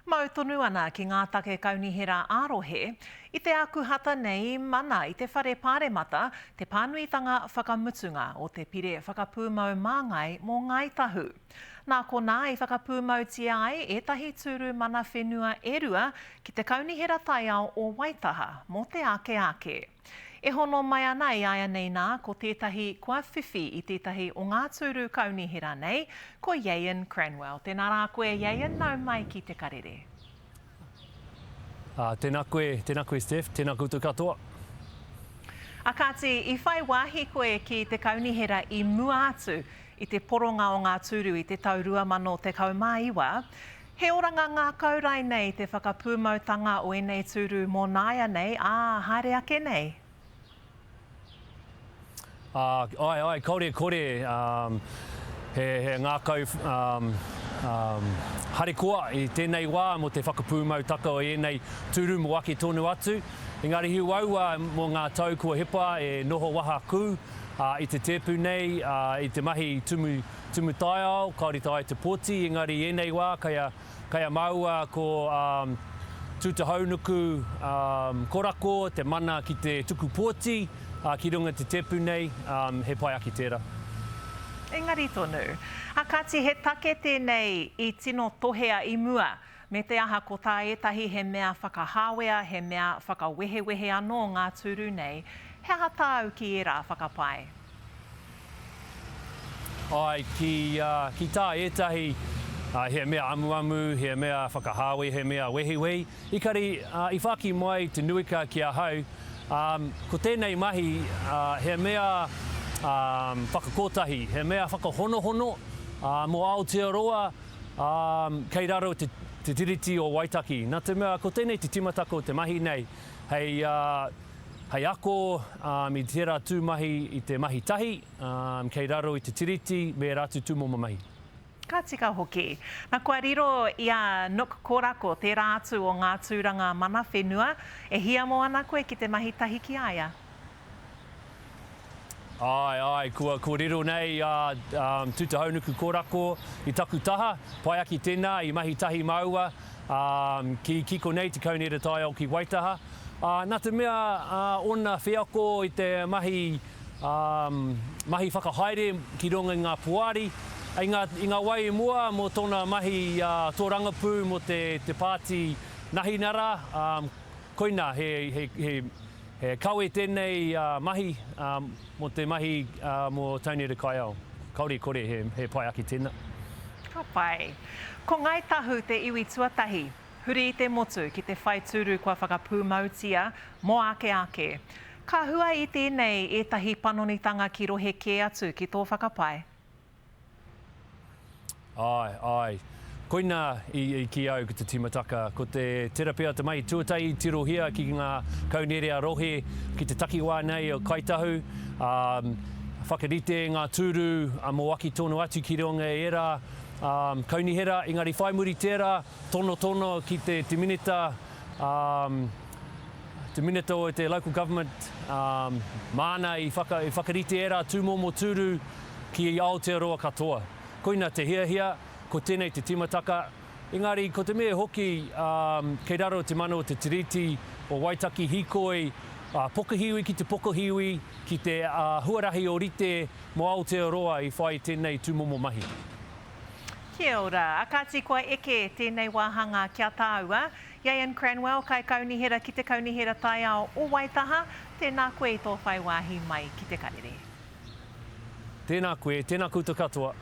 Mau tonu ana ki ngā take kaunihera ā-rohe, i te Ākuhata nei i mana i te Whare Pāremata te pānuitanga whakamutunga o te Pire Whakapūmau Māngai mō Ngāi Tahu. Nā konā i whakapūmautia ai ētahi tūru mana whenua e rua ki te Kaunihera Taiao o Waitaha mō te ake ake. E hono mai ana i āianei nā, ko tētahi kua whiwhi i tētahi o ngā tūru kaunihera nei, ko Iain Cranwell. Tēnā rā koe Iain, nau mai ki Te Karere. Ā, tēnā koe, tēnā koe Steph, tēnā koutou katoa. A kāti, i whai wāhi koe ki te kaunihera i mua atu i te poronga o ngā tūru i te tau 2019. He oranga ngākau rainei te whakapūmautanga o ēnei tūru mō nāianei, ā, haere ake nei? Ā, āe, āe, kāore e kore, he, he ngākau harikoa i tēnei wā mō te whakapūmautaka o ēnei tūru mō ake tonu atu. Engari he uaua mō ngā tau kua hipa e noho wahakū i te tēpu nei, i te mahi tumu Tumu taiao, kāore taea te poti, engari i ēnei wā kei a, kei a māua ko um, Tūtahounuku um, Korako te mana ki te tuku poti uh, ki runga te tepu nei, um, he pai ake tērā. Engari tonu. A kāti he take tēnei i tino tohea i mua, me te aha ko tā ētahi he mea whakahāwea, he mea whakawehewehe anō ngā tūru nei. He aha tāu ki ērā whakapae? Āe, ki, ki tā ētahi, he mea amuamu, he mea whakahāwe, he mea wehiwehi. Ekari, i whāki mai te nuika ki ahau, ko tēnei mahi, he mea whakakotahi, he mea whakahonohono mō Aotearoa kei raro te Tiriti o Waitaki. Nā te mea, ko tēnei te timataka o te mahi nei, hei, Hei ako i tērā tū mahi i te mahi tahi, kei raro i te Tiriti me ērā atu tūmomo mahi. Ka tika hoki. Na kua riro i a Nook Korako tērā atu o ngā tūranga mana whenua, e hiamo ana koe ki te mahi tahi ki a ia? Āe, āe, kua, kua riro nei a Tūtahounuku Korako i taku taha, pai ake tēnā, i mahi tahi māua, ā, ki, ki konei te Kaunihera Taiao ki Waitaha. Ā, nā te mea, ā, ōna wheako i te mahi, ā, mahi whakahaere ki runga i ngā poari, i ngā, i ngā wai i mua mō tōna mahi, ā, tōrangapū mō te, te pāti Nahinara, ā, koinā, he, he, he, He kawe tēnei mahi mō te mahi mō Tony Rukaiao. Kāore i kore he pai ake tēnā. Ka pai. Ko Ngāi Tahu te iwi tuatahi, huri i te motu ki te whai tūru kua whakapūmautia mō ake ake. Ka hua i tēnei ētahi panonitanga ki rohe kē atu ki tō whakapae? Āe, āe. Koinā i kī au ki te tīmataka, ko te terapia te mahi tuatahi i tirohia ki ngā kaunere a rohe ki te takiwā nei o Kai Tahu, ā, whakarite ngā tūru mō aki tono atu ki runga i ērā kaunihera, engari whai muri tērā, tonotono ki te te minita, ā, te minita o te local government, ā, māna i whaka, i whakarite ērā tūmomo tūru ki Aotearoa katoa. Koina te hiahia, ko tenei te timataka, engari ko te mea hoki kei raro te mana o te Tiriti o Waitaki hikoi pokohiwi ki te pokohiwi ki te huarahi orite mo Aotearoa i whai tenei tumomo mahi. Kia ora. A kāti kua eke tēnei wāhanga ki a tāua. Iain Cranwell, Kaikaunihera ki te Kaunihera Taiao o Waitaha, tēnā koe i tō whai wāhi mai ki te karere. Tēnā koe, tēnā koutou katoa.